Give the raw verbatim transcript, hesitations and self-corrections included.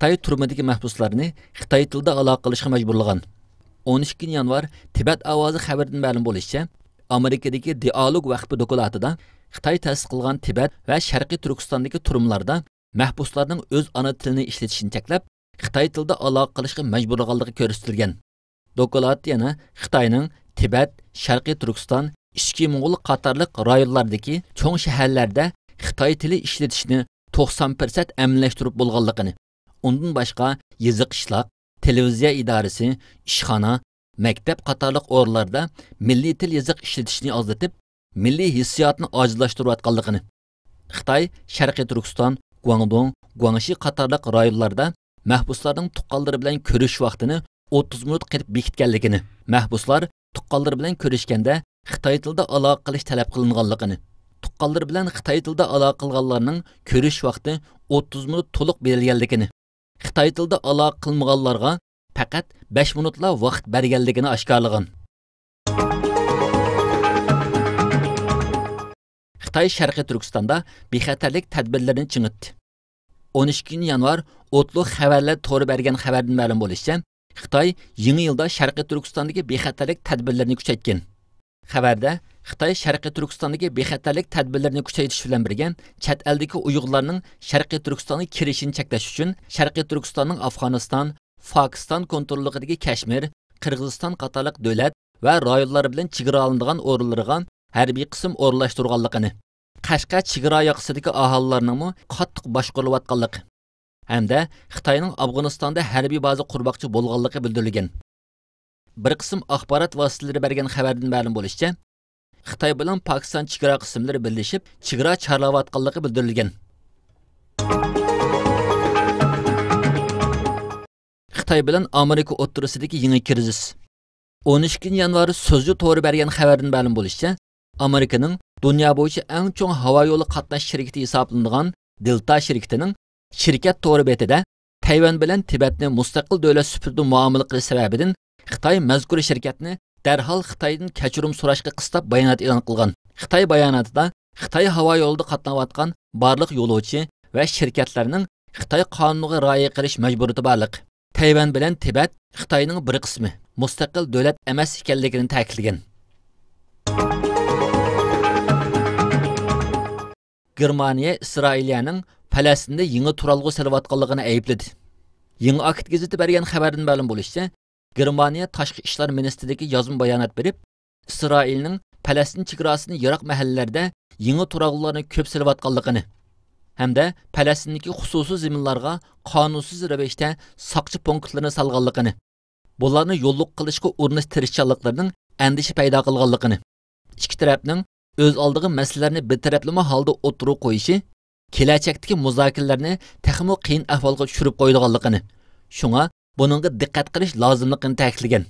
خىتاي تۈرمىدىكى مەھبۇسلارنى خىتاي تىلىدا ئالاقە قىلىشقا مەجبۇرلىغان. ئون ئىككىنچى يانۋار تىبەت ئاۋازى خەۋىرىدىن مەلۇم بولۇشىچە، ئامېرىكىدىكى دىئالوگ ۋەقپى دوكلاتىدا خىتاي تەسىس قىلغان تىبەت ۋە شەرقىي تۈركىستاندىكى تۈرمىلەردە مەھبۇسلارنىڭ ئۆز ئانا تىلىنى ئىشلىتىشىنى چەكلەپ، خىتاي تىلىدا ئالاقە قىلىشقا مەجبۇرلىغانلىقى كۆرسىتىلگەن. دوكلات يەنە خىتاينىڭ تىبەت، شەرقىي تۈركىستان، ئىچكى موڭغۇل قاتارلىق رايونلاردىكى چوڭ شەھەرلەردە خىتاي تىلى ئىشلىتىشنى توقسان پىرسەنت ئەمەلىيلەشتۈرۈپ بولغانلىقىنى، ئۇندىن باشقا يېزا-قىشلاق، تېلېۋىزىيە ئىدارىسى، ئىشخانا، مەكتەپ قاتارلىق ئورۇنلاردا مىللىي تىل يېزىق ئىشلىتىشنى ئازلىتىپ، مىللىي ھېسسىياتنى ئاجىزلاشتۇرۇۋاتقانلىقىنى، خىتاي شەرقىي تۈركىستان، گۇاڭدۇڭ، گۇاڭشى قاتارلىق رايونلاردا مەھبۇسلارنىڭ تۇغقانلىرى بىلەن كۆرۈشۈش ۋاقتىنى ئوتتۇز مىنۇت قىلىپ بېكىتكەنلىكىنى، مەھبۇسلار تۇغقانلىرى بىلەن كۆرۈشكەندە خىتاي تىلىدا ئالاقە قىلىش تەلەپ قىلىنغانلىقىنى، تۇغقانلىرى بىلەن خىتاي تىلىدا ئالاقە قىلغانلارنىڭ كۆرۈشۈش ۋاقتى ئوتتۇز مىنۇت تولۇق بېرىلگەنلىكىنى، خىتاي تىلىدا ئالاقە قىلمىغانلارغا پەقەت بەش مىنۇتلا ۋاقىت بەرگەنلىكىنى ئاشكارىلىغان. خىتاي شەرقىي تۈركىستاندا بىخەتەرلىك تەدبىرلىرىنى چىڭىتتى. ئون ئىككىنچى يانۋار ئوتلۇق خەۋەرلەر تورى بەرگەن خەۋەردىن مەلۇم بولۇشىچە، خىتاي يېڭى يىلدا شەرقىي تۈركىستاندىكى بىخەتەرلىك تەدبىرلىرىنى كۈچەيتكەن. خەۋەردە خىتاي شەرقىي تۈركىستاندىكى بىخەتەرلىك تەدبىرلىرىنى كۈچەيتىش بىلەن بىرگە، چەت ئەلدىكى ئۇيغۇرلارنىڭ شەرقىي تۈركىستانغا كىرىشىنى چەكلەش ئۈچۈن، شەرقىي تۈركىستاننىڭ ئافغانىستان، پاكىستان كونتروللۇقىدىكى كەشمىر، قىرغىزىستان قاتارلىق دۆلەت ۋە رايونلار بىلەن چېگرالىنىدىغان ئورۇنلىرىغا ھەربىي قىسىم ئورۇنلاشتۇرغانلىقىنى، قەشقەر چېگرا ياقىسىدىكى ئاھالىلەرنىڭمۇ قاتتىق باشقۇرۇلۇۋاتقانلىقى ھەمدە خىتاينىڭ ئافغانىستاندا ھەربىي بازا قۇرماقچى بولغانلىقى بىلدۈرۈلگەن. بىر قىسىم ئاخبارات ۋاسىتىلىرى بەرگەن خەۋەردىن مەلۇم بولۇشىچە، خىتاي بىلەن پاكىستان چېگرا قىسىملىرى بىرلىشىپ، چېگرا چارلاۋاتقانلىقى بىلدۈرۈلگەن. خىتاي بىلەن ئامېرىكا ئوتتۇرىسىدىكى يېڭى كىرىزىس. ئون ئىككىنچى يانۋار سوزيۇ تورى بەرگەن خەۋەردىن مەلۇم بولۇشىچە، ئامېرىكىنىڭ دۇنيا بويىچە ئەڭ چوڭ ھاۋا يولى قاتناش شىركىتى ھېسابلىنىدىغان دېلتا شىركىتىنىڭ شىركەت تورى بېتىدە تەيۋەن بىلەن تىبەتنى مۇستەقىل دۆلەت سۈپىتىدە مۇئامىلە قىلىش سەۋەبىدىن خىتاي مەزكۇر شىركەتنى دەرھال خىتايدىن كەچۈرۈم سوراشقا قىستاپ بايانات ئېلان قىلغان. خىتاي باياناتىدا خىتاي ھاۋا يولىدا قاتناۋاتقان بارلىق يولۇچى ۋە شىركەتلەرنىڭ خىتاي قانۇنىغا رىئايە قىلىش مەجبۇرىيىتى بارلىقى، تەيۋەن بىلەن تىبەت خىتاينىڭ بىر قىسمى، مۇستەقىل دۆلەت ئەمەس ئىكەنلىكىنى تەكىتلىگەن. گېرمانىيە ئىسرائىلىيەنىڭ پەلەستىندە يېڭى تۇرالغۇ سېلىۋاتقانلىقىنى ئەيىبلىدى. يېڭى ئاكت گېزىتى بەرگەن خەۋەردىن مەلۇم بولۇشىچە، گېرمانىيە تاشقى ئىشلار مىنىستىرلىكى يازما بايانات بېرىپ، ئىسرائىلنىڭ پەلەستىن چېگراسىدىن يىراق مەھەللىلەردە يېڭى تۇرالغۇلارنى كۆپ سېلىۋاتقانلىقىنى ھەمدە پەلەستىندىكى خۇسۇسىي زېمىنلارغا قانۇنسىز رەۋىشتە ساقچى پونكىتلىرىنى سالغانلىقىنى، بۇلارنى يوللۇق قىلىشقا ئۇرۇنۇش تىرىشچانلىقلىرىنىڭ ئەندىشە پەيدا قىلغانلىقىنى، ئىككى تەرەپنىڭ ئۆز ئالدىغا مەسىلىلەرنى بىر تەرەپلىمە ھالدا ئوتتۇرىغا قويۇشى كېلەچەكتىكى مۇزاكىرىلەرنى تېخىمۇ قىيىن ئەھۋالغا چۈشۈرۈپ قويىدىغانلىقىنى، شۇڭا بۇنىڭغا دىققەت قىلىش لازىملىقىنى تەكىتلىگەن.